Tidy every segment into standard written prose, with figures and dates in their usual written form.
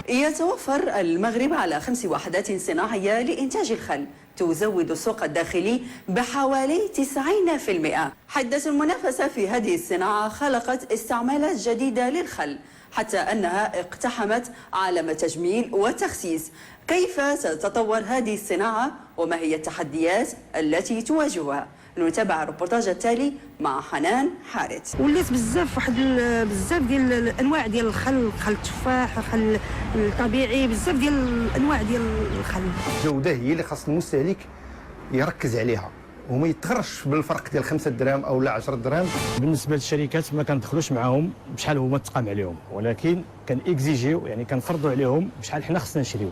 يتوفر المغرب على 5 وحدات صناعية لإنتاج الخل تزود السوق الداخلي بحوالي 90%. حدة المنافسة في هذه الصناعة خلقت استعمالات جديدة للخل، حتى أنها اقتحمت عالم التجميل والتخسيس. كيف ستتطور هذه الصناعة وما هي التحديات التي تواجهها؟ نتابع الريبورتاج التالي مع حنان حارث. وليت بزاف واحد بزاف ديال الانواع ديال الخل، خل التفاح، الخل الطبيعي، بزاف ديال الانواع ديال الخل. الجودة هي اللي خاص المستهلك يركز عليها وما يتغرش بالفرق ديال 5 دراهم او لا 10 دراهم. بالنسبة للشركات ما كندخلوش معاهم بشحال هما تقام عليهم، ولكن كنإكزيجيو، يعني كنفرضوا عليهم بشحال حنا خصنا نشريو.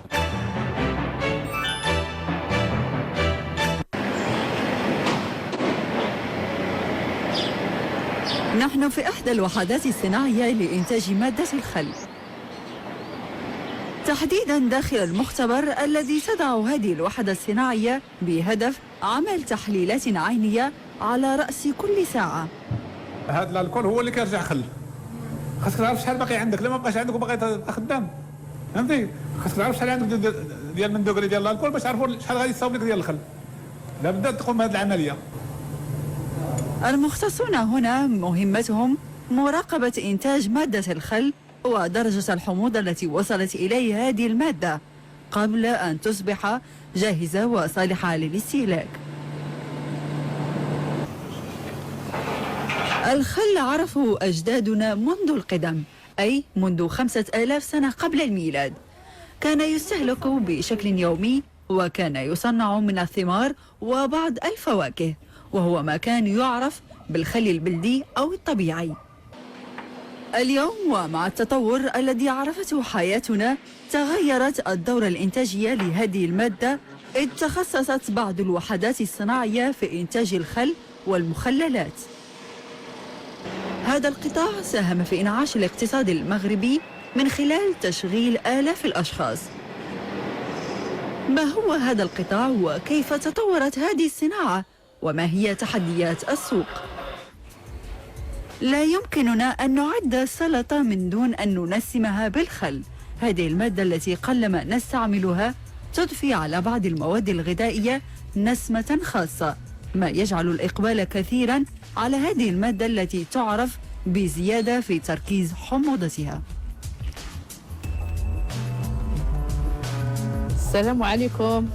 نحن في إحدى الوحدات الصناعية لإنتاج مادة الخل، تحديدا داخل المختبر الذي تضع هذه الوحدة الصناعية بهدف عمل تحليلات عينية على رأس كل ساعة. هذا l'alcool هو اللي كيرجع خل. خاصك تعرف شحال باقي عندك، لا ما بقاش عندك وباقي خدام، فهمتي؟ خاصك تعرف شحال عندك ديال من degré ديال l'alcool باش تعرفوا شحال غادي تصاوب لك ديال الخل. لابد تقوم بهذه العملية. المختصون هنا مهمتهم مراقبة إنتاج مادة الخل ودرجة الحموضة التي وصلت إليه هذه المادة قبل أن تصبح جاهزة وصالحة للاستهلاك. الخل عرفه أجدادنا منذ القدم، أي منذ 5000 سنة قبل الميلاد. كان يستهلك بشكل يومي وكان يصنع من الثمار وبعض الفواكه، وهو ما كان يعرف بالخل البلدي أو الطبيعي. اليوم ومع التطور الذي عرفته حياتنا تغيرت الدورة الإنتاجية لهذه المادة، إذ تخصصت بعض الوحدات الصناعية في إنتاج الخل والمخللات. هذا القطاع ساهم في إنعاش الاقتصاد المغربي من خلال تشغيل آلاف الأشخاص. ما هو هذا القطاع وكيف تطورت هذه الصناعة وما هي تحديات السوق؟ لا يمكننا أن نعد سلطة من دون أن ننسمها بالخل. هذه المادة التي قلما نستعملها تضفي على بعض المواد الغذائية نسمة خاصة، ما يجعل الإقبال كثيرا على هذه المادة التي تعرف بزيادة في تركيز حموضتها. السلام عليكم.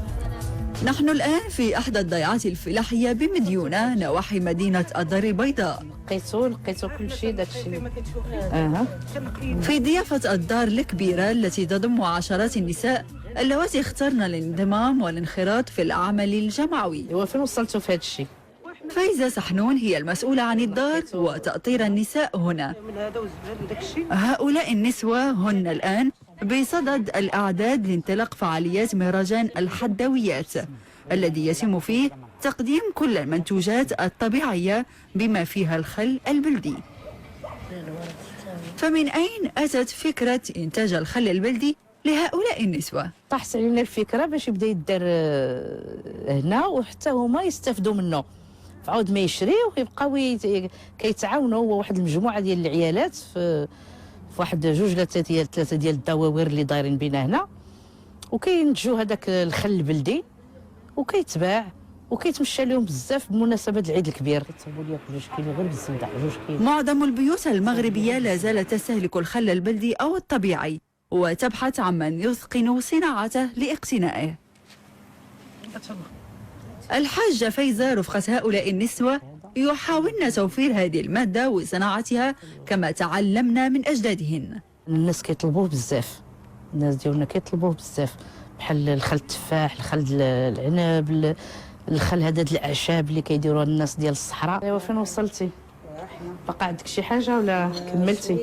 نحن الآن في إحدى الضيعات الفلاحية بمديونة نواحي مدينة الدار البيضاء. لقيتو كل شيء داكشي. في ضيافة الدار الكبيرة التي تضم عشرات النساء اللواتي اخترن الانضمام والانخراط في العمل الجمعوي. وفين وصلتوا في هذا الشيء؟ فايزة سحنون هي المسؤولة عن الدار وتأطير النساء هنا. هؤلاء النسوة هن الآن بصدد الأعداد لانطلاق فعاليات مهرجان الحدويات الذي يتم فيه تقديم كل المنتوجات الطبيعية بما فيها الخل البلدي. فمن أين أتت فكرة إنتاج الخل البلدي لهؤلاء النسوة؟ طاحت علينا الفكرة باش يبدا يدار هنا وحتى هما يستافدوا منه، فعاود ما يشريو ويبقاو كيتعاونوا. هو واحد المجموعة ديال العيالات في واحد جوج لا ثلاثة ديال الدواوير اللي دايرين بينا هنا، وكينتجوا هذاك الخل البلدي وكيتباع وكيتمشى لهم بزاف بمناسبة العيد الكبير. كيتصاوبوا لي 2 كيلو غير بالزبده، 2 كيلو. معظم البيوت المغربية لا زالت تستهلك الخل البلدي او الطبيعي وتبحث عمن يتقن صناعته لاقتنائه. الحاجة فايزة رفقة هؤلاء النسوة يحاولن توفير هذه المادة وصناعتها كما تعلمنا من أجدادهن. الناس كيطلبوه بزاف، الناس ديالنا كيطلبوه بزاف، بحال الخل التفاح، الخل العنب، الخل هذا الأعشاب اللي كيديروها الناس ديال الصحراء. ايوا فين وصلتي؟ بقى عندك شي حاجة ولا كملتي؟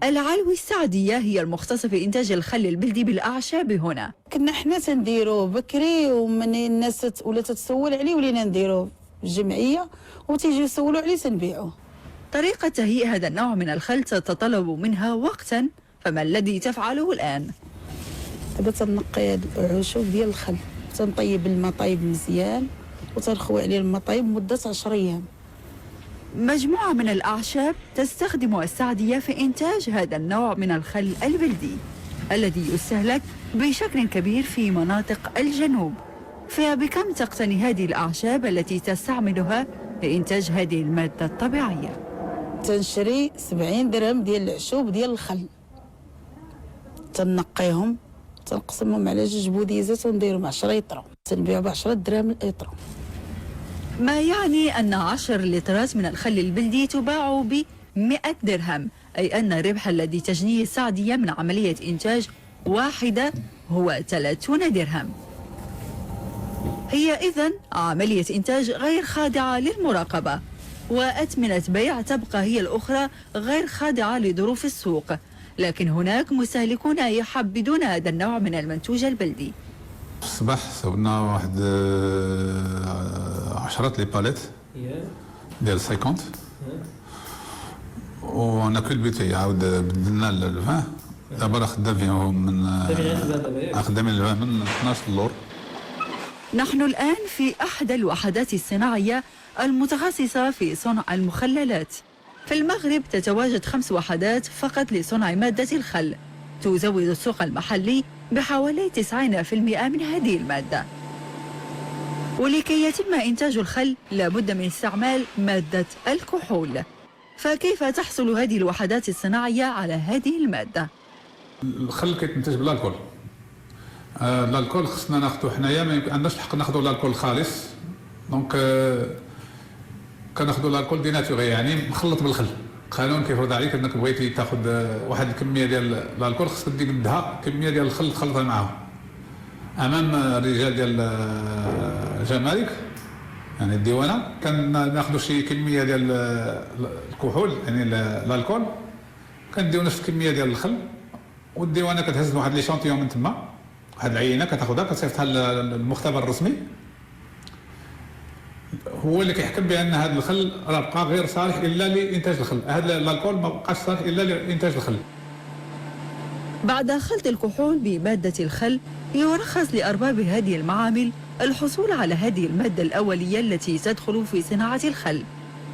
العلوي السعدية هي المختصة في إنتاج الخل البلدي بالأعشاب هنا. كنا حنا تنديروه بكري ومن الناس ولا تتسول عليه ولينا نديروه في الجمعية وتيجيو يسولوا عليه تنبيعوه. طريقة تهيئ هذا النوع من الخل تتطلب منها وقتا، فما الذي تفعله الآن؟ دابا تنقي العشوب ديال الخل، تنطيب الماء طايب مزيان وتنخوي عليه الماء طايب مدة 10 أيام. مجموعة من الأعشاب تستخدم السعدية في إنتاج هذا النوع من الخل البلدي. الذي يستهلك بشكل كبير في مناطق الجنوب. فبكم تقتني هذه الأعشاب التي تستعملها لإنتاج هذه المادة الطبيعية؟ تنشري 70 درهم ديال العشوب ديال الخل، تنقيهم تنقسمهم على جوج بوديزات ونديرهم 10 يطرو، تنبيعو ب 10 دراهم الإطرو. ما يعني أن 10 لترات من الخل البلدي تباع ب 100 درهم، أي أن الربح الذي تجنيه السعدية من عملية إنتاج واحدة هو 30 درهم. هي إذن عملية إنتاج غير خاضعة للمراقبة، وأثمنة بيع تبقى هي الأخرى غير خاضعة لظروف السوق، لكن هناك مستهلكون يحبذون هذا النوع من المنتوج البلدي. في الصباح صوبنا واحد 10 les palettes ديال 50 و on a culbuté، عاود بدلنا ال 20. دابا راه خدام فيهم من خدامين ال 20 من 12 اللور. نحن الآن في أحدى الوحدات الصناعية المتخصصة في صنع المخللات. في المغرب تتواجد 5 وحدات فقط لصنع مادة الخل، تزود السوق المحلي بحوالي 90% من هذه المادة. ولكي يتم إنتاج الخل لابد من استعمال مادة الكحول، فكيف تحصل هذه الوحدات الصناعية على هذه المادة؟ الخل كيتنتج ب l'alcool. l'alcool خصنا ناخذو حنايا، ما عندناش الحق ناخذو l'alcool خالص، donc كناخذوا l'alcool dénaturé، يعني مخلط بالخل. القانون كيفرض عليك انك بغيتي تاخذ واحد الكمية ديال l'alcool خصك دير قدها كمية ديال الخل تخلطها معاهم. امام الرجال ديال الجمارك يعني الديوانه كناخذوا شي كمية ديال الكحول يعني l'alcool، كنديو نفس الكمية ديال الخل، والديوانه كتهز واحد l'échantillon من تما، واحد العينة كتاخذها كتصيفطها للمختبر الرسمي، هو اللي كيحكم بان هذا الخل راه بقى غير صالح الا لانتاج الخل، هذا l'alcool ما بقاش صالح الا لانتاج الخل. بعد خلط الكحول بمادة الخل يرخص لأرباب هذه المعامل الحصول على هذه المادة الأولية التي تدخل في صناعة الخل.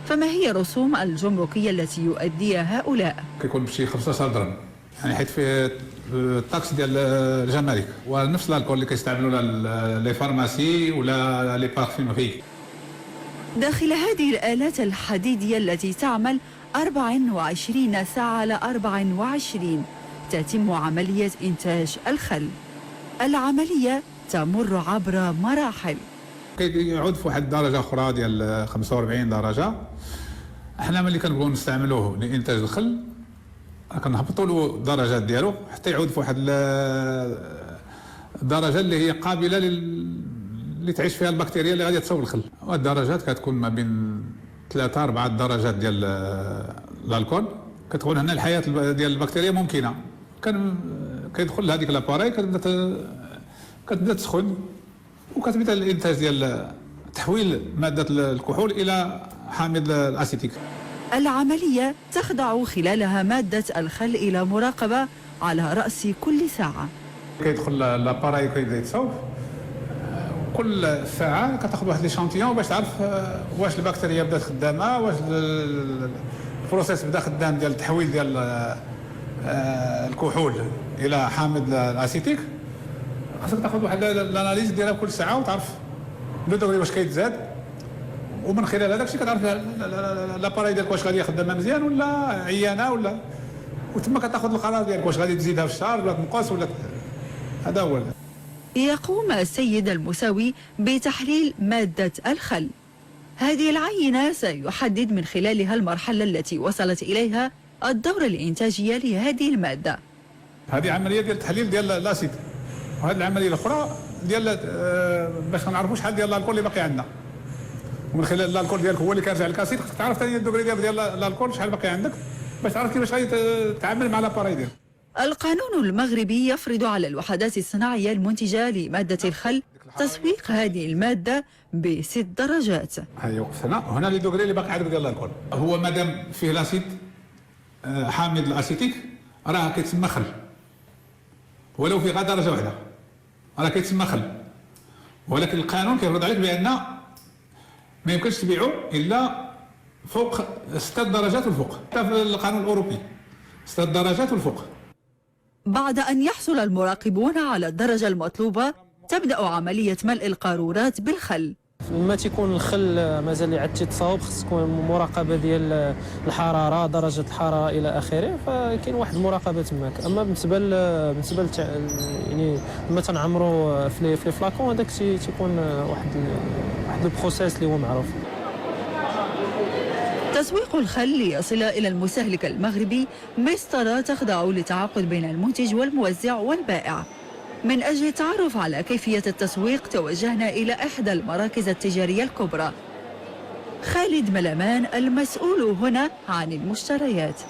فما هي الرسوم الجمركية التي يؤديها هؤلاء؟ كيكون بشي 15 درهم، يعني حيت فيه ال taxe ديال الجمارك، ونفس l'alcool اللي كيستعملوا les pharmacies ولا les parfumeries. داخل هذه الآلات الحديدية التي تعمل 24 ساعة على 24 تتم عملية إنتاج الخل. العملية تمر عبر مراحل. كيعود في واحد الدرجة أخرى ديال 45 درجة. احنا ملي كنبغيو نستعملوه لإنتاج الخل كنهبطوا له الدرجات ديالو حتى يعود في واحد الدرجة اللي هي قابلة اللي تعيش فيها البكتيريا اللي غادي تصاوب الخل. والدرجات كتكون ما بين 3 4 درجات ديال l'alcool، كتكون هنا الحياة ديال البكتيريا ممكنة. كان كيدخل لهذيك l'appareil كتبدا تسخن وكتبدا الانتاج ديال تحويل مادة الكحول الى حامض الاسيتيك. العملية تخضع خلالها مادة الخل إلى مراقبة على رأس كل ساعة. كيدخل l'appareil كيبدا يتصاوب، كل ساعة كتاخذ واحد l'échantillon باش تعرف واش البكتيريا بدات خدامة، واش ال processus بدا خدام ديال التحويل ديال الكحول إلى حامض الأسيتيك. خاصك تاخذ واحد l'analyse ديالها كل ساعة وتعرف le degré واش كيتزاد، ومن خلال هذاك الشيء كتعرف l'appareil ديالك واش غادي خدامه مزيان ولا عيانه ولا، وتما كتاخذ القرار ديالك واش غادي تزيدها في الشهر ولا تنقص ولا هذا هو. يقوم السيد المساوي بتحليل مادة الخل. هذه العينة سيحدد من خلالها المرحلة التي وصلت إليها الدورة الإنتاجية لهذه المادة. هذه عملية ديال التحليل ديال l'acide، وهذه العملية الأخرى ديال باش نعرفوا شحال ديال l'alcool اللي باقي عندنا، ومن خلال l'alcool ديالك هو اللي كيرجع لك l'acide، خصك تعرف ثاني ال degré ديال l'alcool شحال باقي عندك باش تعرف كيفاش غادي تتعامل مع l'appareil ديالك. القانون المغربي يفرض على الوحدات الصناعية المنتجة لمادة الخل تسويق هذه المادة ب6 درجات. هاي وقف هنا les degrés اللي باقي عندك ديال l'alcool، هو مادام فيه l'acide حامض الاسيتيك راه كيتسمى خل، ولو في غير درجه واحدة راه كيتسمى خل، ولكن القانون كيفرض عليك بان ما يمكنش تبيعه الا فوق 6 درجات والفوق، حتى في القانون الاوروبي 6 درجات والفوق. بعد أن يحصل المراقبون على الدرجة المطلوبة، تبدأ عملية ملء القارورات بالخل. لما تيكون الخل مازال عاد تيتصاوب، خص تكون مراقبة ديال الحراره، درجه الحرارة الى اخره، فكاين واحد المراقبة تماك. اما بالنسبه يعني لما تنعمروا في les flacons، هذاك تيكون واحد ال processus اللي هو معروف. تسويق الخل ليصل إلى المستهلك المغربي مسطرة تخضع لتعاقد بين المنتج والموزع والبائع. من أجل التعرف على كيفية التسويق، توجهنا إلى إحدى المراكز التجارية الكبرى. خالد ملمان المسؤول هنا عن المشتريات.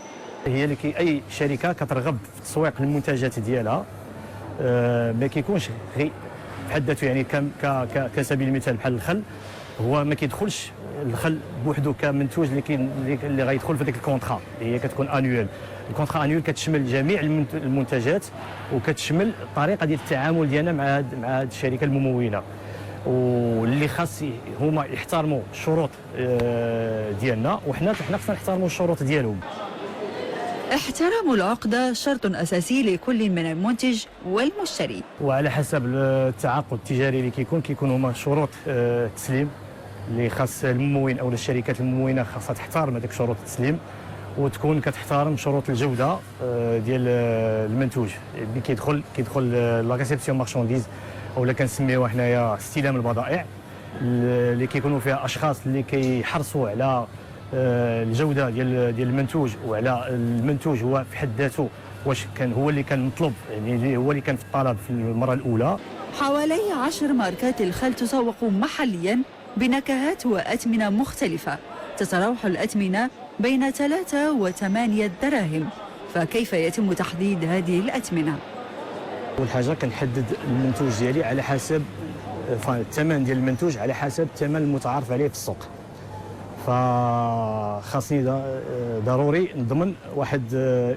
هي اللي كي اي شركة كترغب في تسويق المنتجات ديالها، ما كيكونش غير بحد ذاته، يعني كسبيل المثال بحال الخل، هو ما كيدخلش الخل بوحدو كمنتوج اللي غيدخل في ديك ال contrat اللي هي كتكون annuelle. ال contrat annuelle كتشمل جميع المنتجات وكتشمل الطريقة ديال التعامل ديالنا مع هاد الشركة الممونه، واللي خاص هما يحترموا الشروط ديالنا، وحنا حنا خصنا نحترموا الشروط ديالهم. احترام العقدة شرط أساسي لكل من المنتج والمشتري. وعلى حسب التعاقد التجاري اللي كيكون هما شروط التسليم اللي خاص الممون او الشركات الممونه خاصها تحترم هذيك شروط التسليم، وتكون كتحترم شروط الجودة ديال المنتوج اللي كيدخل la réception marchandises، او كنسميوها حنايا استلام البضائع، اللي كيكونوا فيها اشخاص اللي كيحرصوا على الجودة ديال المنتوج، وعلى المنتوج هو في حد ذاته واش كان هو اللي كان مطلوب، يعني هو اللي كان في الطلب في المرة الاولى. حوالي 10 ماركات الخل تسوق محليا بنكهات وأثمنة مختلفة، تتراوح الأثمنة بين 3 و8 دراهم. فكيف يتم تحديد هذه الأثمنة؟ اول حاجة كنحدد المنتوج ديالي على حسب الثمن ديال المنتوج، على حسب الثمن المتعارف عليه في السوق، فخاصني ضروري نضمن واحد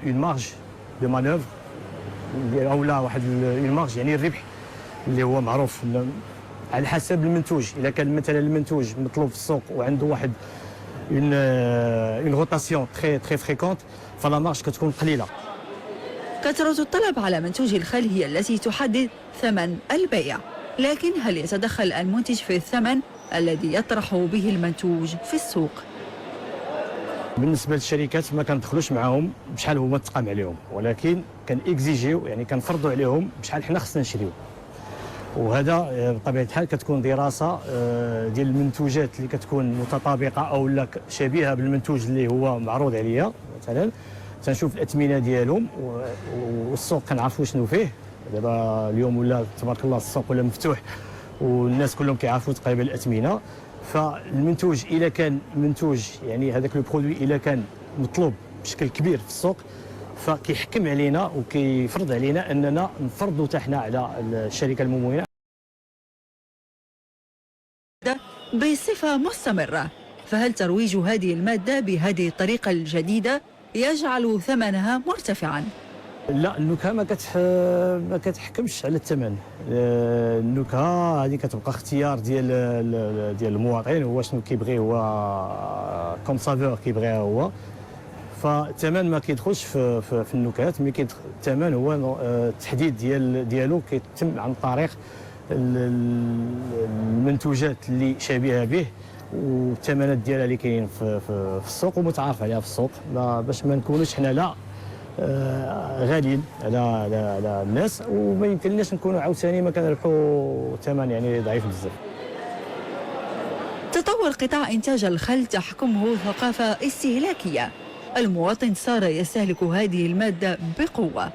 une marge de manœuvre او لا واحد une marge، يعني الربح اللي هو معروف على حسب المنتوج. اذا كان مثلا المنتوج مطلوب في السوق وعنده واحد une rotation très très fréquente، ف la marge كتكون قليله. كثرة الطلب على منتوج الخل هي التي تحدد ثمن البيع، لكن هل يتدخل المنتج في الثمن الذي يطرح به المنتوج في السوق؟ بالنسبة للشركات ما كندخلوش معاهم بشحال هما تقام عليهم، ولكن كان exigeيو، يعني كنفرضوا عليهم بشحال حنا خصنا نشريو. وهذا بطبيعة الحال كتكون دراسة ديال المنتوجات اللي كتكون متطابقة او لا شبيهه بالمنتوج اللي هو معروض عليا. مثلا تنشوف الاثمنه ديالهم والسوق كنعرفوا شنو فيه. دابا اليوم ولا تبارك الله السوق ولا مفتوح والناس كلهم كيعرفوا تقريبا الاثمنه. فالمنتوج اذا كان منتوج، يعني هذاك le produit اذا كان مطلوب بشكل كبير في السوق، فكيحكم علينا وكيفرض علينا اننا نفرضوا حتى حنا على الشركة الممونه. بصفة مستمرة، فهل ترويج هذه المادة بهذه الطريقة الجديدة يجعل ثمنها مرتفعا؟ لا، النكهة ما كتحكمش على الثمن. النكهة هذه كتبقى اختيار ديال المواطن، هو شنو كيبغي هو comme saveur كيبغيها هو، فالثمن ما كيدخلش في النكهات. mais الثمن هو التحديد ديالو كيتم عن طريق المنتوجات اللي شبيهه به والثمنات ديالها اللي كاينين في السوق ومتعارف عليها في السوق، باش ما نكونوش حنا لا غاليين على الناس، وما يمكنناش نكونوا عاوتاني ما كنربحوا ثمن يعني ضعيف بزاف. تطور قطاع إنتاج الخل تحكمه ثقافة استهلاكية. المواطن صار يستهلك هذه المادة بقوة.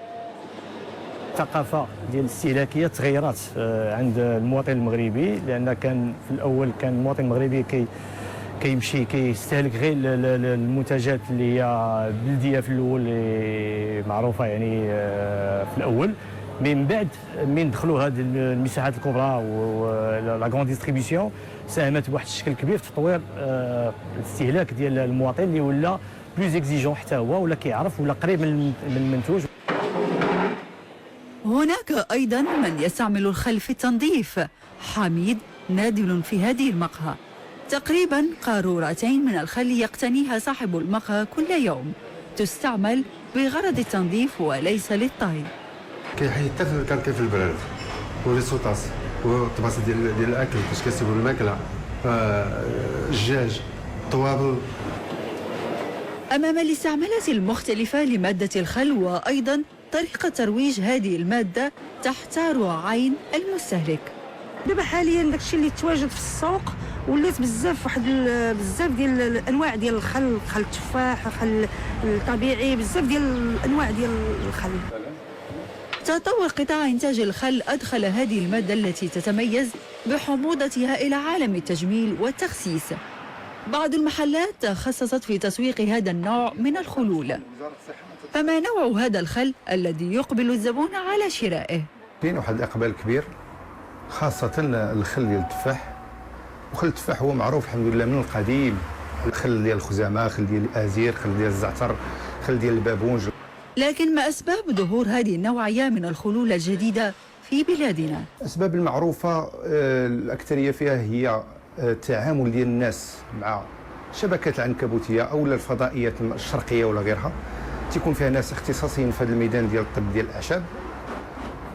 الثقافة ديال الاستهلاكية تغيرات عند المواطن المغربي، لان كان في الاول كان المواطن المغربي كيمشي كيستهلك غير المنتجات اللي هي بلديه في الاول، اللي معروفة يعني في الاول. من بعد من دخلوا هذه المساحات الكبرى و la grande distribution، ساهمت بواحد الشكل كبير في تطوير الاستهلاك ديال المواطن اللي ولا plus exigeant حتى هو، ولا كيعرف ولا قريب من المنتوج. هناك أيضا من يستعمل الخل في التنظيف. حميد نادل في هذه المقهى. تقريبا قارورتين من الخل يقتنيها صاحب المقهى كل يوم، تستعمل بغرض التنظيف وليس للطهي. كيحيد حتى ال calcaire في البرارد و les sous-tasses والطباسل ديال الاكل فاش كيسيبوا الماكله، الدجاج، الطوابل. أمام الاستعمالات المختلفة لمادة الخل وأيضا طريقة ترويج هذه المادة تحتار عين المستهلك. دابا حاليا داكشي اللي تواجد في السوق ولات بزاف، واحد بزاف ديال الانواع ديال الخل، خل التفاح، خل الطبيعي، بزاف ديال الانواع ديال الخل. تطور قطاع إنتاج الخل أدخل هذه المادة التي تتميز بحموضتها إلى عالم التجميل والتخسيس. بعض المحلات تخصصت في تسويق هذا النوع من الخلول. فما نوع هذا الخل الذي يقبل الزبون على شرائه؟ كاين واحد الاقبال كبير، خاصة الخل ديال التفاح، وخل التفاح هو معروف الحمد لله من القديم، الخل ديال الخزامه، خل ديال الازير، خل ديال الزعتر، خل ديال البابونج. لكن ما أسباب ظهور هذه النوعية من الخلول الجديدة في بلادنا؟ الأسباب المعروفة الأكثرية فيها هي التعامل ديال الناس مع الشبكات العنكبوتية أو الفضائيات الشرقية ولا غيرها، تيكون فيها ناس اختصاصيين في هذا الميدان ديال الطب ديال الأعشاب،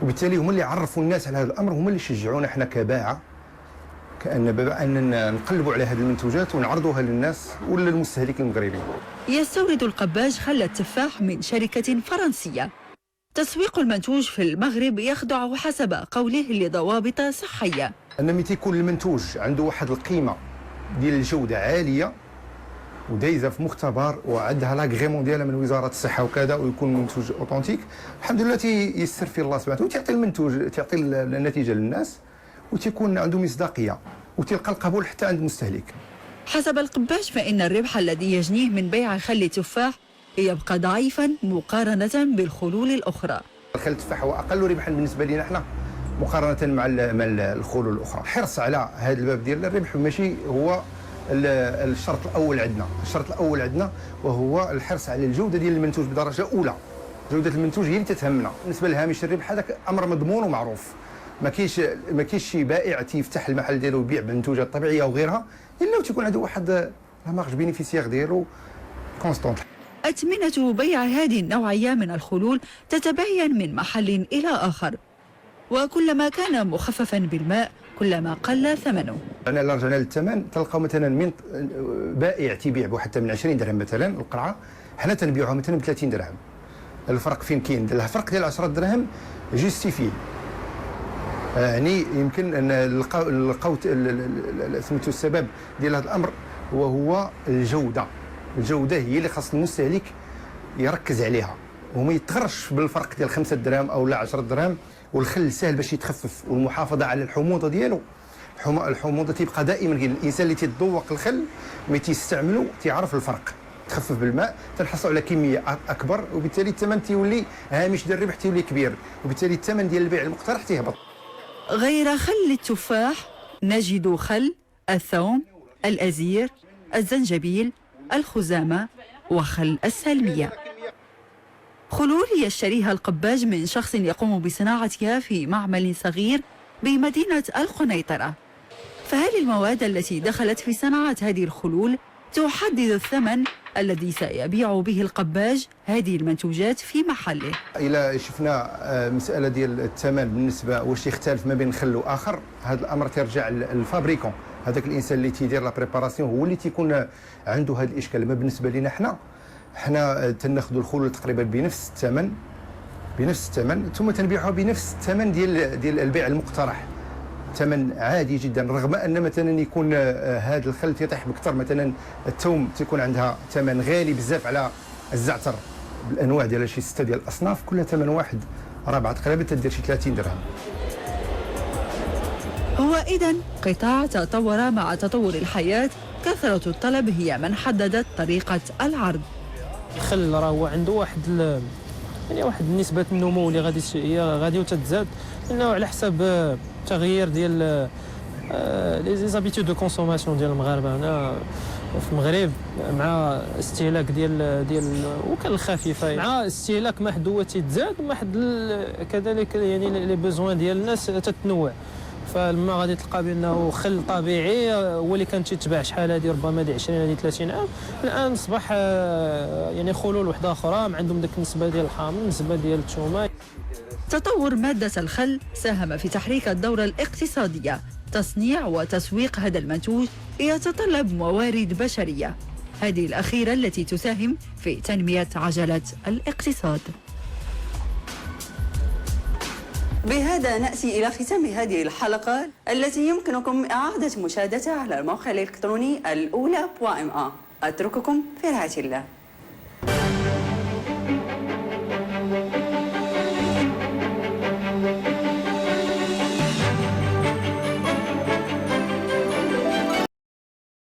وبالتالي هما اللي عرفوا الناس على هذا الأمر، هما اللي شجعونا حنا كباعة كأن نقلبوا على هذه المنتوجات ونعرضوها للناس ولا المستهلك المغربي. يستورد القباج خل التفاح من شركة فرنسية. تسويق المنتوج في المغرب يخضع حسب قوله لضوابط صحية. أن ملي تيكون المنتوج عنده واحد القيمة ديال الجودة عالية ودايزة في مختبر وعندها l'agrément ديالها من وزارة الصحة وكذا، ويكون منتوج authentique، الحمد لله تيسر فيه الله سبحانه وتعطي المنتوج، تعطي النتيجة للناس، وتيكون عنده مصداقية وتلقى القبول حتى عند المستهلك. حسب القباج فإن الربح الذي يجنيه من بيع خل التفاح يبقى ضعيفا مقارنة بالخلول الأخرى. الخل التفاح هو أقل ربحا بالنسبة لنا احنا مقارنة مع الخلول الأخرى. حرص على هذا الباب ديال الربح ماشي هو الشرط الأول عندنا، الشرط الأول عندنا وهو الحرص على الجودة ديال المنتوج بدرجة أولى. جودة المنتوج هي اللي تتهمنا. بالنسبة لهامش الربح هذاك أمر مضمون ومعروف، ما كاينش شي بائع تيفتح المحل ديالو ويبيع منتوجات طبيعية وغيرها الا وتيكون عنده واحد la marge bénéficiaire ديالو constante. أثمنة بيع هذه النوعية من الخلول تتباين من محل إلى آخر، وكلما كان مخففا بالماء كلما قل ثمنه. أنا إلا رجعنا للثمن تلقاو مثلا من بائع تيبيع بواحد من 20 درهم مثلا القرعة، حنا تنبيعوها مثلا ب 30 درهم. الفرق فين كاين؟ الفرق ديال 10 درهم justifié، يعني يمكن ان نلقاو سميتو السبب ديال هذا الامر وهو الجوده. الجودة هي اللي خاص المستهلك يركز عليها وما يتغرش بالفرق ديال 5 دراهم او لا 10 دراهم. والخل سهل باش يتخفف، والمحافظة على الحموضة ديالو، الحموضة تيبقى دائما. الانسان اللي تيتذوق الخل ملي تيستعملو تيعرف الفرق. تخفف بالماء تنحصلوا على كمية اكبر، وبالتالي الثمن تيولي هامش ديال الربح تيولي كبير، وبالتالي الثمن ديال البيع المقترح تيهبط. غير خل التفاح نجد خل الثوم، الأزير، الزنجبيل، الخزامة وخل السالمية. خلول يشتريها القباج من شخص يقوم بصناعتها في معمل صغير بمدينة القنيطرة. فهل المواد التي دخلت في صناعة هذه الخلول تحدد الثمن الذي سيبيع به القباج هذه المنتوجات في محله؟ إلا شفنا مسألة ديال الثمن بالنسبة واش يختلف ما بين خل وآخر، هذا الأمر ترجع لل fabricant، هذاك الإنسان اللي تيدير la préparation هو اللي تيكون عنده هذا الإشكال. ما بالنسبة لنا حنا تناخذوا الخلول تقريبا بنفس الثمن ثم تنبيعوها بنفس الثمن ديال البيع المقترح، ثمن عادي جدا، رغم ان مثلا يكون هذا الخل تيطيح بكثر. مثلا الثوم تيكون عندها ثمن غالي بزاف على الزعتر، بالانواع ديال شي 6 ديال الاصناف كلها ثمن واحد، رابعه تقريبا تدير شي 30 درهم. هو اذا قطاع تطور مع تطور الحياة، كثرة الطلب هي من حددت طريقه العرض. الخل راه هو عنده واحد يعني واحد نسبه النمو اللي غادي هي غادي وتتزاد، لانه على حسب التغيير ديال les habitudes de consommation ديال المغاربة هنا في المغرب، مع استهلاك ديال وكان الخفيفة، مع استهلاك ما حد هو تيتزاد، وما حد كذلك يعني les besoins ديال الناس تتنوع. فلما غادي تلقى بانه خل طبيعي هو اللي كان تيتباع شحال هذه، ربما هذه 20 هذه 30 عام، الان اصبح يعني خلول وحده اخرى عندهم ديك النسبة ديال الحامض، النسبة ديال الثومه. تطور مادة الخل ساهم في تحريك الدورة الاقتصادية. تصنيع وتسويق هذا المنتوج يتطلب موارد بشرية، هذه الأخيرة التي تساهم في تنمية عجلة الاقتصاد. بهذا نأتي إلى ختام هذه الحلقة التي يمكنكم إعادة مشاهدتها على الموقع الإلكتروني الأولى.ma. أترككم في رعاية الله.